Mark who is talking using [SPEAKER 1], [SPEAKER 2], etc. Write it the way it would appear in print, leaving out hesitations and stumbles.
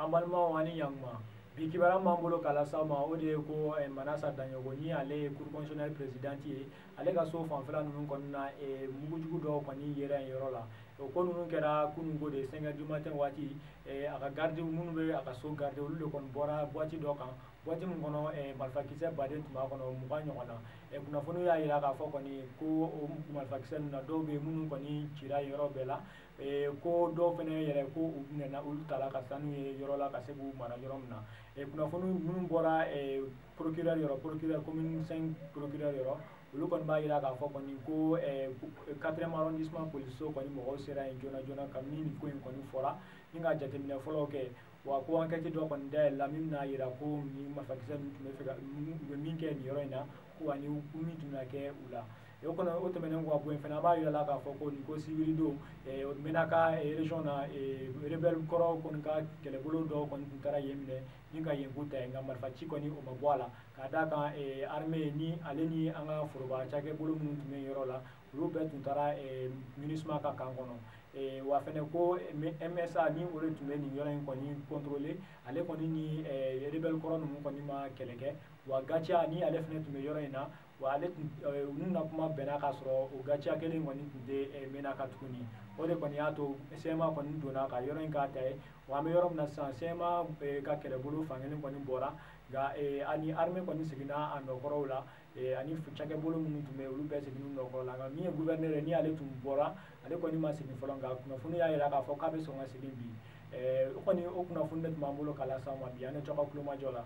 [SPEAKER 1] An balimaw ani ɲankuma, bi kibaruya m'an bolo k'a las'aw ma, o de ye ko Manasa Daɲɔgɔ, ni ale ye cour constitutionnelle présidente ye, ale ka so fanfɛla ninnu kɔni na, mugujugu dɔw kɔni yera yen yɔrɔ la. O ko ninnu kɛra kununko de, 5 heures du matin waati. A ka garde minnu bɛ a ka so garde, olu de kɔni bɔra boîte dɔ kan, boîte min kɔnɔ marifakisɛ baden tun b'a kɔnɔ, 20 ɲɔgɔn na. Kunnafoniw y'a jira k'a fɔ kɔni ko o marifakisɛ ninnu na, dɔw bɛ yen minnu kɔni cira yɔrɔ bɛɛ la, ko dɔw fana yɛrɛ ko u minɛna, olu tala ka taa n'u ye yɔrɔ la ka se k'u mara yɔrɔ min na. Kunnafoni minnu bɔra procureur yɔrɔ, procureur commune 5 procureur yɔrɔ, olu kɔni b'a jira k'a fɔ kɔni ko 4e arrondissement police kɔni mɔgɔw sera yen joona joona kabini nin ko in kɔni fɔra, ni ka jateminɛ fɔlɔw kɛ. Wa ko enquête dɔ kɔni dayɛlɛla min bɛna jira ko ni marifakisɛ ninnu tun bɛ fɛ ka u bɛ min kɛ nin yɔrɔ in na, ko ani min tun bɛna kɛ u la. O kɔnɔ, o tɛmɛnen kɔ ka bɔ yen fana, an b'a yira la k'a fɔ ko nin ko sibiri don, Menaka région na, rebelle kɔrɔw kɔni ka kɛlɛbolo dɔw kɔni tun taara yen minɛ ni ka yen ko ta yen, nka marifaci kɔni o ma bɔ a la, k'a d'a kan armée ni ale ni an ka foroba cakɛbolo minnu tun bɛ yen yɔrɔ la, olu bɛɛ tun taara MINUSMA ka camp kɔnɔ. Wa fɛnɛ ko MSA, ni o de tun bɛ nin yɔrɔ in kɔni contrôler, ale kɔni ni rebelle kɔrɔ ninnu kɔni ma kɛlɛ kɛ. Wa Gatia, ni ale fɛnɛ tun bɛ yɔrɔ in na, wa ale tun ninnu na kuma bɛnna k'a sɔrɔ o Gatia kelen kɔni tun tɛ Menaka tuguni. O de kɔni y'a to CMA kɔni donna ka yɔrɔ in k'a ta ye. Wa an bɛ yɔrɔ min na sisan, CMA ka kɛlɛbolo fankelen kɔni bɔra, nka ani armée kɔni seginna a nɔkɔrɔw la, ani cakɛbolo minnu tun bɛ yen, olu bɛɛ seginna u nɔkɔrɔ la. Nka min ye gouverneur ye, ni ale tun bɔra, ale kɔni ma segin fɔlɔ, nka kunnafoni y'a jira k'a fɔ k'a bɛ sɔn ka segin bi. O kɔni, o kunnafoni de tun b'an bolo k'a las'aw ma bi. An ni cɔ ka kulomajɔ la.